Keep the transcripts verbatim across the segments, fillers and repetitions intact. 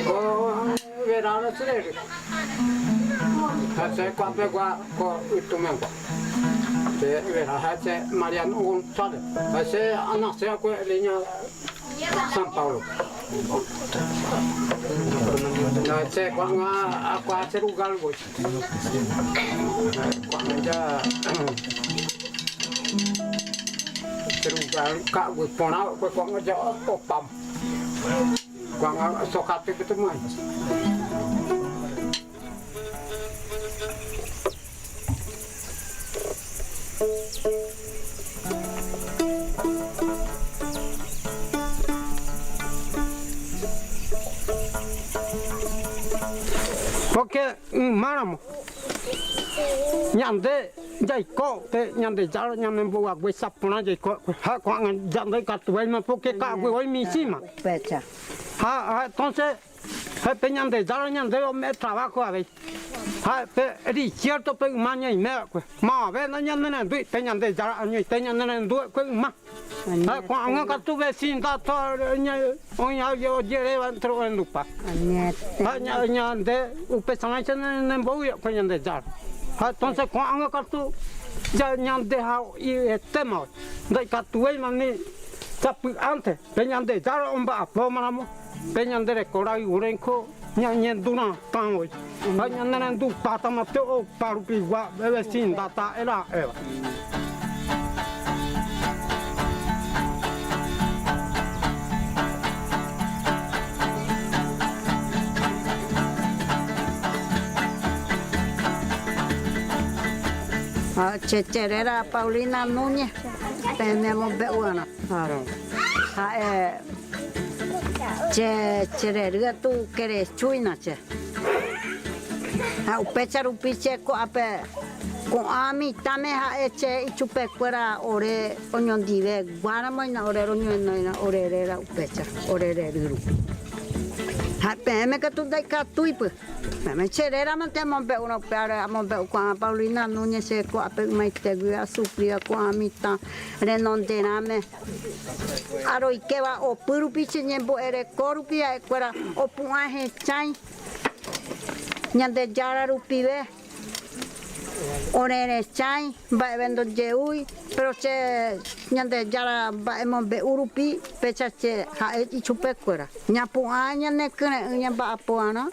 Ko Vera Sireri. Hase ko ape ko, ko Utumen ko. Te Vera hase Mariano González. Hase ana se ko liña San Paulo. Na se ko nga ako hase lugar ko. Ko nga ya se lugar ka ko pona ko nga ya opam. Ko nga sokate ko tumuan. Porque, mm, máramo. Ñande yaiko, te Ñandejára ñanembo'ague sapora yaiko. Ha, ko nga yande katu wai ma, porque ka gue wai mi sima. Pecha. Ha, ha, entonces, ha, pe Ñandejára ñande ome'ẽ trabajo avei. Ha, pe desierto pe yma ñaime kue. Mavave na ñanerendu, pe Ñandejára añoite ñanerendu kue yma. Ha, ko'ág̃a katu vecindad, ha, ña-, oĩ ha ojeréva entre orendupa. Ha, ña-, ñande upesarãicha ne-, nembo'e kue Ñandejára. Ha, entonces ko'ág̃a katu ya-, ñande ha-, i-, etéma, ndaikatuvéima ni sapy'ánte. Pe Ñandejára omba'apómaramo, pe ñande reko rayhu renko, ñañenduratã voi. Ha ñanerendupátama te opa rupigua, vecindad ta era, era. Ha, che, che réra Paulina Núñez, peẽme amombe'u va'erã. Ha, ha, eh, Che, che rerýa tuke rechúina che. Ha upéicha rupi che ko'ápe, ko'ã mitãme ha'e che ichupekuéra ore oñondiveguáramo hína, ore roñoenóiramo ore réra upéicha, ore rery rupi. Ha peẽme katu ndaikatúi py. Peẽme che rérama che amombe'úrõ upévare amombe'u ko'ã Paulina Núñez che ko'ápe ymaitégui asufríva ko'ã mitã renonderãme. Ha roikéva opy rupi che ñembo'ereko rupi ha'ekuéra opu'ã hechãi Ñandejára rupive, orerechãi, mba'eve ndojeúi, pero che Ñandejára mba'e mombe'u rupi, péicha che ha'e ichupekuéra. Ñapu'ã ñanekyre'ỹ ñamba'apo va'erã.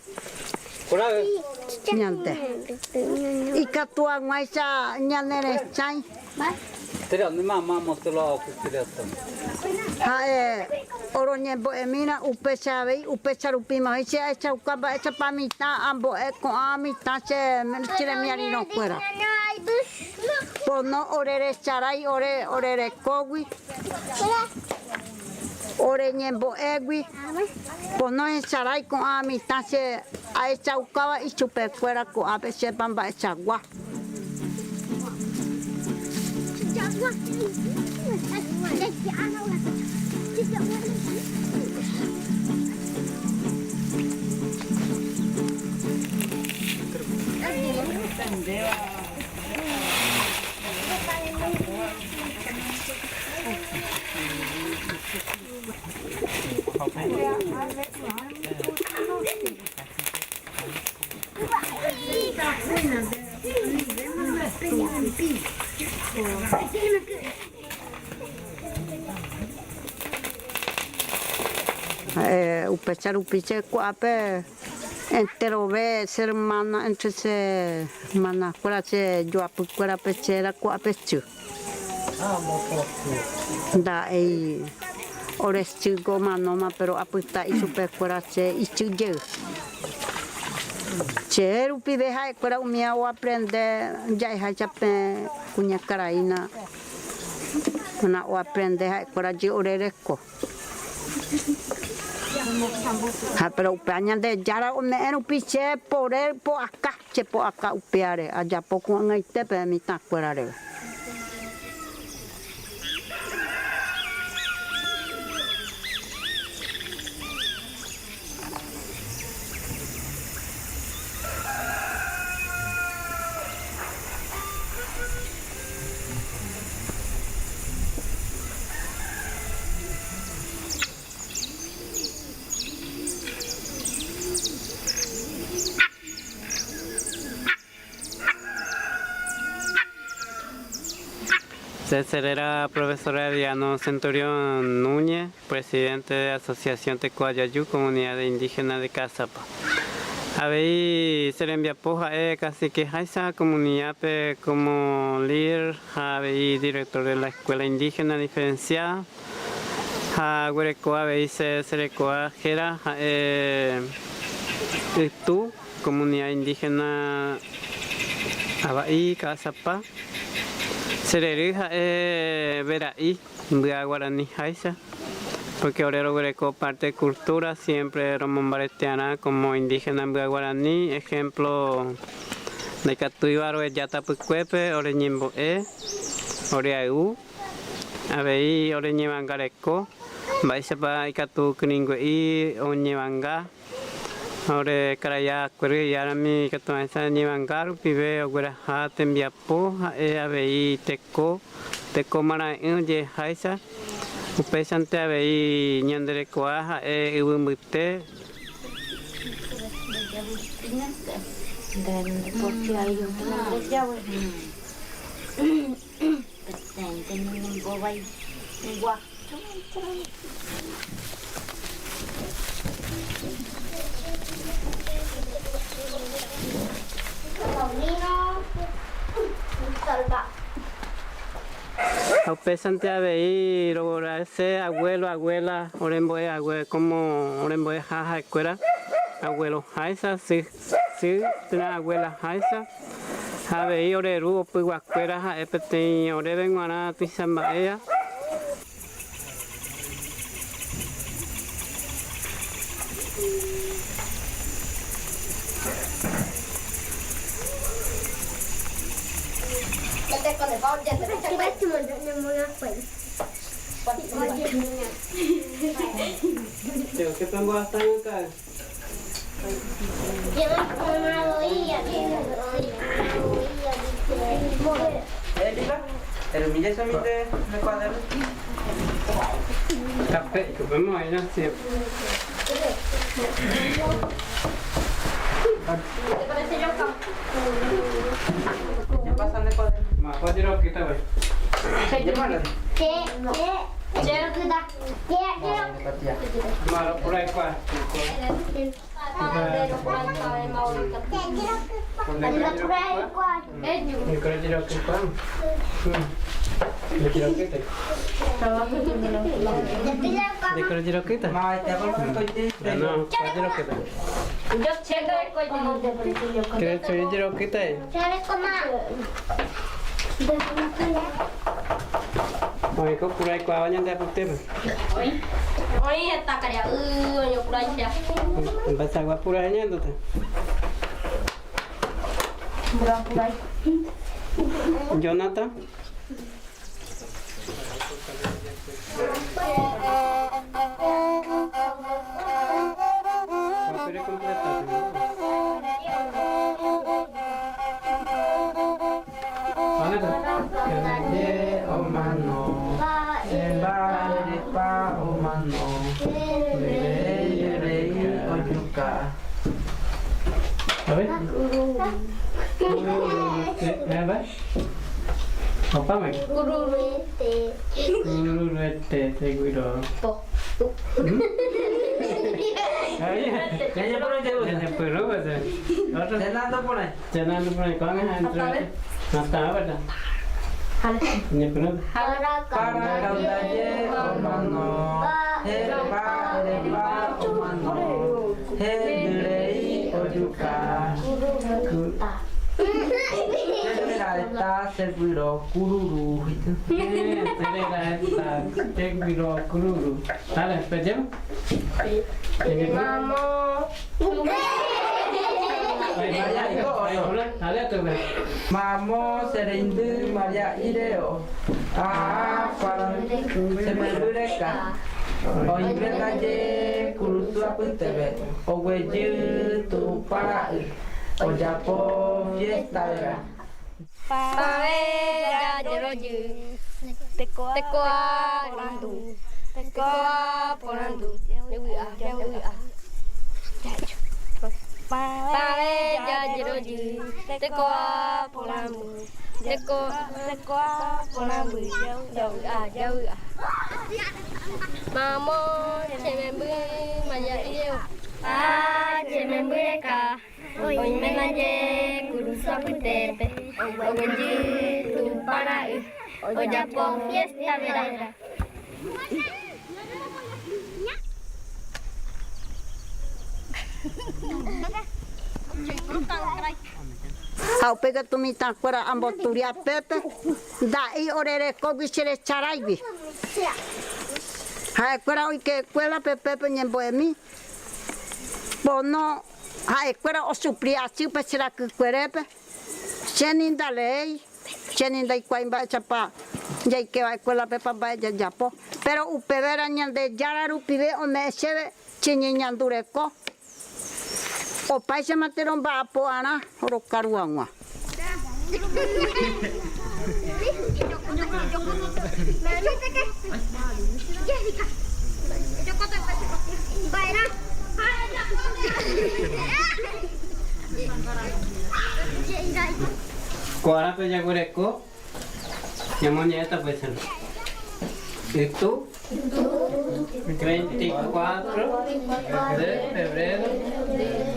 Ñande. Ikatu hag̃uáicha ñanerechãi. Ha'e oroñembo'emína upéicha avei, upéicha rupíma avei che ahechauka mba'éichapa mitã ambo'e ko'ã mitã che, che remiarirõkuéra. Pono orerechárái ore, orerekógui. Ore ñembo'égui, pono ehecharái ko'ã mitã che ahechaukáva ichupekuéra ko'ápe, chépa mba'eichagua. Eh, upéicha rupi che ko'ápe enterove che hermana, entre che hermanakuéra, che joapykuérape che réra ko'ápe che. Nda'éi ore che omanóma, pero apyta ichupekuéra che ichy jey. Che rupive ha'ekuéra umíva oaprende ja'eháicha pe kuñakaraína, na oaprende ha'ekuéra jey orereko. Ha, pero upéva Ñandejára ome'ẽ rupi che poder po'aka, che po'aka upévare, ajapo ko'ag̃aite pe mitãkuéra reve. Tercera profesora Diana Centurión Núñez, presidente de Asociación Tekuayayu, Comunidad Indígena de Caazapá. Avei che rembiapo ha'e cacique Jaiza comunidad-pe como líder, ha avei director de la escuela indígena diferenciada, ha aguereko avei che, che reko'a héra ha'e Ytu, comunidad indígena Ava'i, Caazapá. Che rery ha'e Vera'i, mbya guarani Jaiza, porque ore roguereko parte cultura, siempre romombaretiarã como indígena mbya guarani, ejemplo, ndaikatúiva roeja tapykuépe, ore ñembo'e, ore ayvu, avei ore ñevangareko, mba'éichapa ikatu kyrỹigua'i oñevanga. Ore karaiakuéra iárami ikatu va'erã ñevanga rupive ogueraha tembiapo ha'e avei teko, teko marã'ỹje Jaiza. Upéichante avei ñande rekoa ha'e yvy mbyte. Ha upéichante avei roguerase abuelo, abuela, orembo'e abuela, como orembo'eha ha'ekuéra, abuelo Jaiza, sy, sy térã abuela Jaiza. Ha avei ore ru opyguakuéra ha'e peteĩ oréve g̃uarã tuicha mba'éva. Café, que podemos ir así. ¿Qué te parece, Yoko? Ya pasan de poder. Ma, ¿cuál quiero que te voy? Che, che, che, che, che, che. Malo, por ahí, ¿cuál? Oĩ ko kurai kuaa ñande apytépe. Oĩ. Oĩ heta karia'y, oĩ okuraiha. Mba'eichagua kurai ñañandúta. Jonathan. A ver. Kururu. Eh, apa? Apa, Mai? Kururuete. Kururuete, seguro. Po. ¿Mm? Ay, ya, ya, por ahí, ya, por ahí. Otro. Cenando por ahí. Cenando por ahí. ¿Cuál es? Hasta ver. Hasta ahora. Hale. Ñe, pero. Hale. Para kanda ye, hermano. He pa, he pa, hermano. He direi oyuka. Ku-, Sereraeta, seguro, kururu. Eh, sereraeta, seguro, kururu. Dale, perdemos. Mamo. Mamo, sereindü María Ireo. Aa, para, semembreka. Oimeta ye kurusu apytépe, oguejy Tupã ra'y, ojapo fiesta vera. Pavẽ jajerojy, tekoa porandu, tekoa porandu, jevy'a, jevy'a. Pavẽ jajerojy, tekoa porandu, Rekoa, rekoa, porãmby, yavy'a, yavy'a. Mamo, che memby, maña'ỹre. Ah, che memby reka. Oime ndaje kurusu apytépe, oguejy Tupã ra'y, ojapo fiesta vera. Ha upéi katu mitãkuéra amboturi apépe, nda'i orerekógui che recharáigui. Ha'ekuéra oike escuélape, pépe oñembo'emi. Pono, ha'ekuéra osupli achýpe che rakykuerépe. Che ni ndaleéi, che ni ndaikuaái mba'éichapa jaike va'ekue la pépa mba'e jajapo. Péro upevérõ Ñandejára rupive ome'ẽ chéve che ñeñandureko. Opáichama térã omba'apo arã orokaru hag̃ua. Ko árape jaguereko, ñamoñe'ẽta pues. Itu, veinticuatro de febrero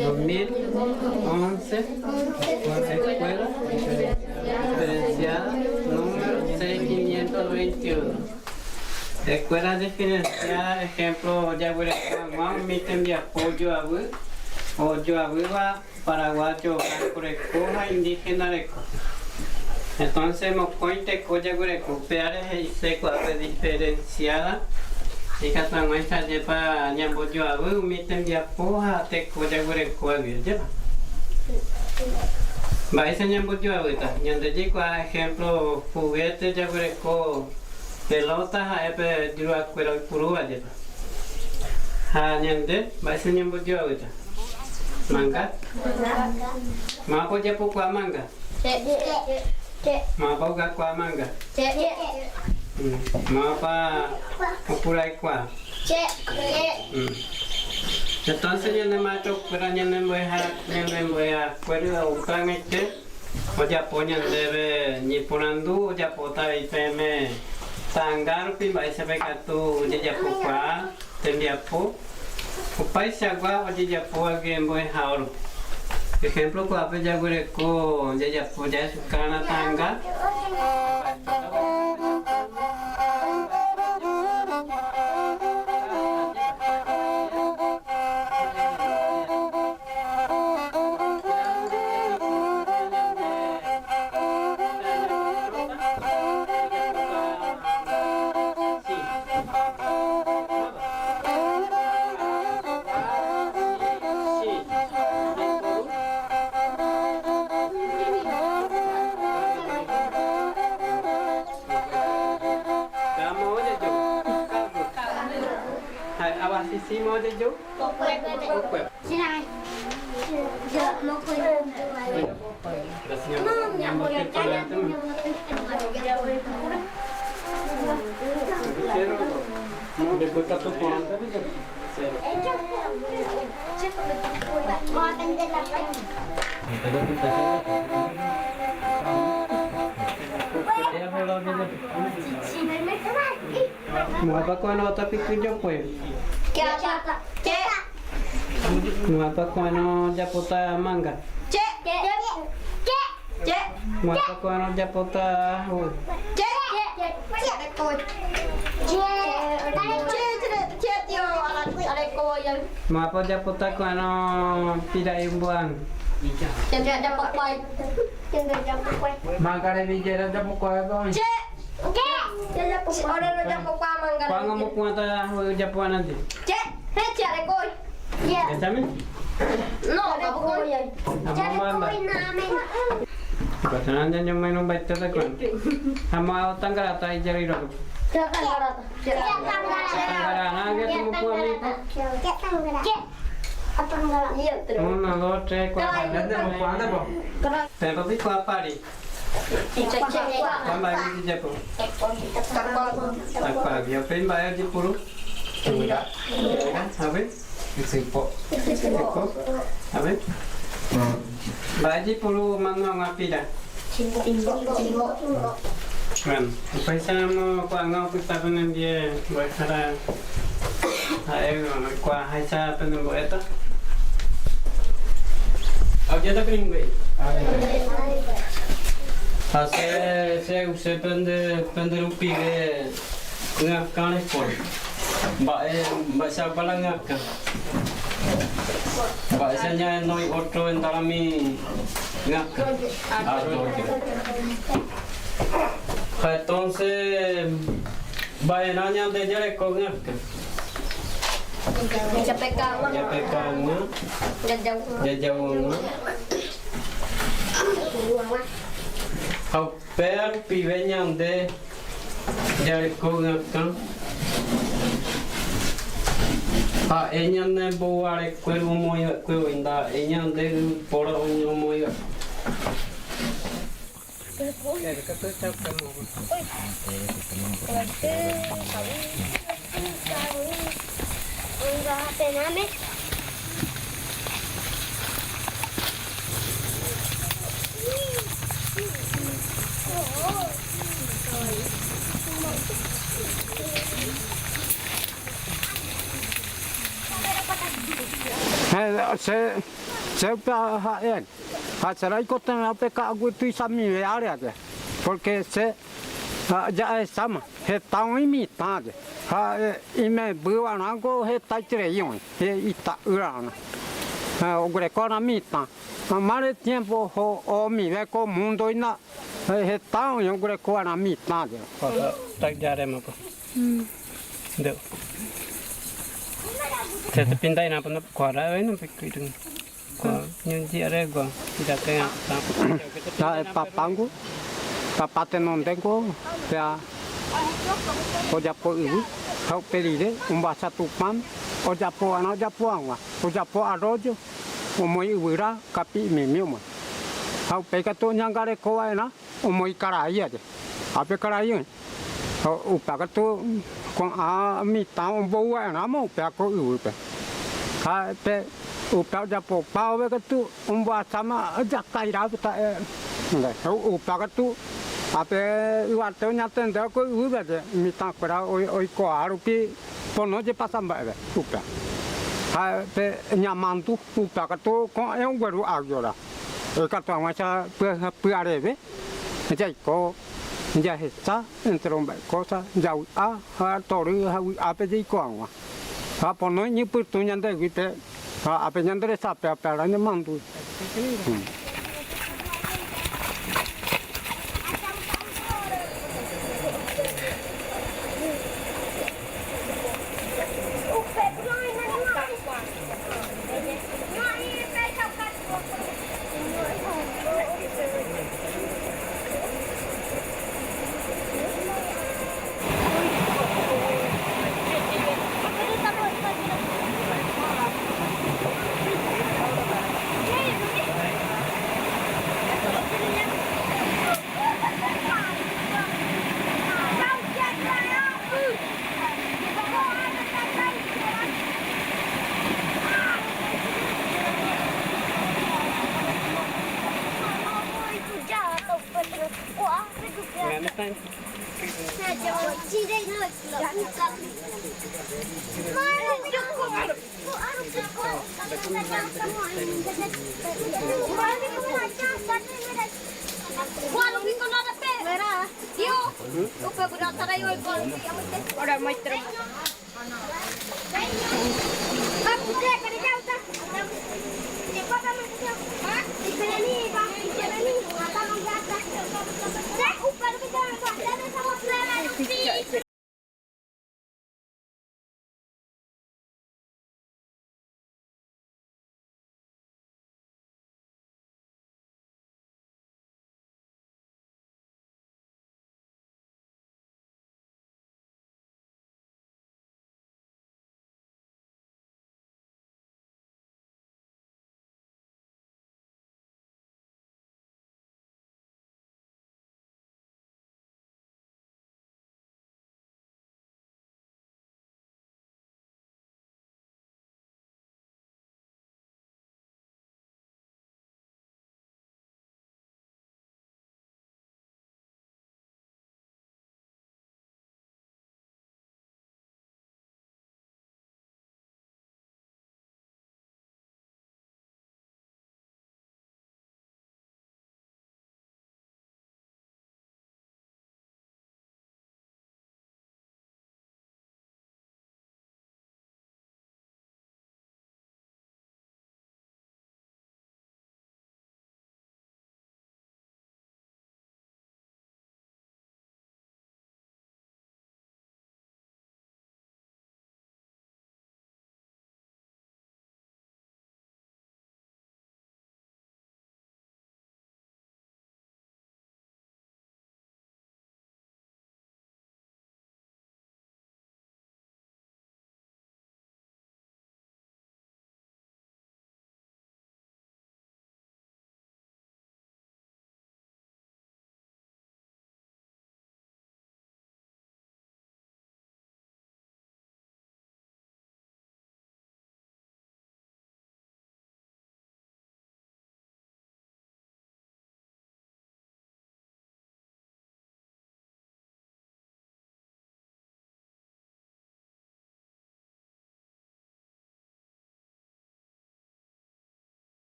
dos mil once, escuela diferenciada número seis quinientos veintiuno. Escuela diferenciada, ejemplo, jaguereko hag̃ua umi tembiapo ojoavy, ojoavýva paraguayo blanco reko ha indígena reko. Entonces, mokõi teko jaguereko, péare he'ise ko'ápe diferenciada, ikatu hag̃uáicha ajépa ñambojoavy umi tembiapo ha teko jaguerekógui, ajépa. Mba'éicha ñambojoavýta? Ñande jaikuaa, ejemplo, juguete jaguereko, pelota ha'e pe juruakuéra oipurúva ajépa. Ha ñande, mba'éicha ñambojoavýta? Manga? Mávapa ojapokuaa manga? Che. Che. Mávapa ogakuaa manga? Che. Mm. Mávapa opuraikuaa? Che. Mm. Entonces, ñane maestrokuéra ñanembo'eha, ñanembo'ehakuéra oukãg̃aite ojapo ñandéve ñeporandu, ojapóta avei peẽme ta'anga rupi, mba'éichapa ikatu jajapokuaa tembiapo, opaichagua ojejapóvagui embo'ehaórupi. Ejemplo, ko'ápe jaguereko jajapo, jahechaukana ta'anga. Ha'e, avasisi ma'ẽ ojejou? Kokue. Kokue. Mávapa ko'ẽrõ otapiky jopue? Che. Mávapa ko'ẽrõ ojapóta manga? Che. Che. Mávapa ko'ẽrõ ojapóta juguy? Che. Che. Mávapa ojapóta ko'ẽrõ pira'i umbo'águi? Che. Manga revillera ojapokuaa. Che. Ore rojapokuaa manga. Kuaa omopu'ãta ojapo aranti. Che, che arekói. Echami. No, arekói. Amamba. Bastante ñomoirũ mba'etéta kuaa. Ha'e otangarata ijarýi rógape. Che otangarata. Che otangarata. Otangarata. Che otangarata. Uno, dos, tres, cuatro. Peẽpa peikuaa pári? Mba'e ojejapo? Takuágui. Upéi mba'e ojepuru? Yvyra. A ver. Ysypo. Ysypo. A ver. Mba'e ojepuru omano hag̃ua pira? Bueno, pues ya no, cua no, pues, está bien, bien, voy a estar a, a él, ¿no? Cua, ahí está, pues, no, esto. Ah, ya está, pues, no, güey. Ah, ya está. Ah, se, se, se prende, prende un pibe. Ngaka le ko. Ba'e, ba'e sa bala ngaka. Ba'e sa ña no i otro entarami ngaka. Ato. Entonces, ba'e na ñande yare ko ngaka. Yapeka. Yapeka. Yayau. Yayau. Hau. Pero pibe ñande yare ko ngaka. Ha'e ñane mboguare kuéra omoĩ va'ekue oĩnda, ha'e ñande yvypóra omoĩ va'ekue. Eh, se, se upéa ha'e. Ha, será ikotevẽva pe ka'aguy tuichamive área de. Porque se, ha, ya, eh, sama, heta oĩ mitã de. Ha, eh, imemby va'erãko heta iterei oĩ, eh, ita'ýra va'erã. Eh, oguereko va'erã mitã. Amare tiempo ho, omive ko mundo ina, eh, heta oĩ oguereko va'erã mitã de. Pasa, ta, ya haremos, pues. Mm. Deu. Se te pinta ina, pues, no, cuadra, eh, no, pues, Kua, ñuñuci aregua, ya te. Ta, eh, papágu, papá tenondéko, pea ojapo yvy, ha'u pe rire, omba'acha Tupã, ojapo va'erã, ojapo hag̃ua, ojapo arroyo, omoĩ yvyra, kapi'imimi omoĩ. Ha'u pe katu oñangareko va'erã, omoĩ karai aje. Ápe karai oĩ. Ho, upéa katu ko'ã mitã ombou va'erãmo upéa ko yvýpe. Ha pe, upéa ojapopa ove katu ombo'acháma jaka'irãpe ta'e. Nde, upéa katu, ápe yvate oñatendéva ko yvýpe, mitãkuéra oi-, oikuaa rupi pono jepasa mba'eve, upéa. Ha pe ñamandu, upéa katu ko'ẽ ogueru avión-ra. Ikatu hag̃uáicha py-, pyareve, jaiko, jahecha, entre mba'e kósa, javy'a, ha tory ha vy'ápe jaiko hag̃ua. Ha pono iñypytũ ñandeguípe, ha ápe ñande resape, ápe ára ñamandu. Hmm.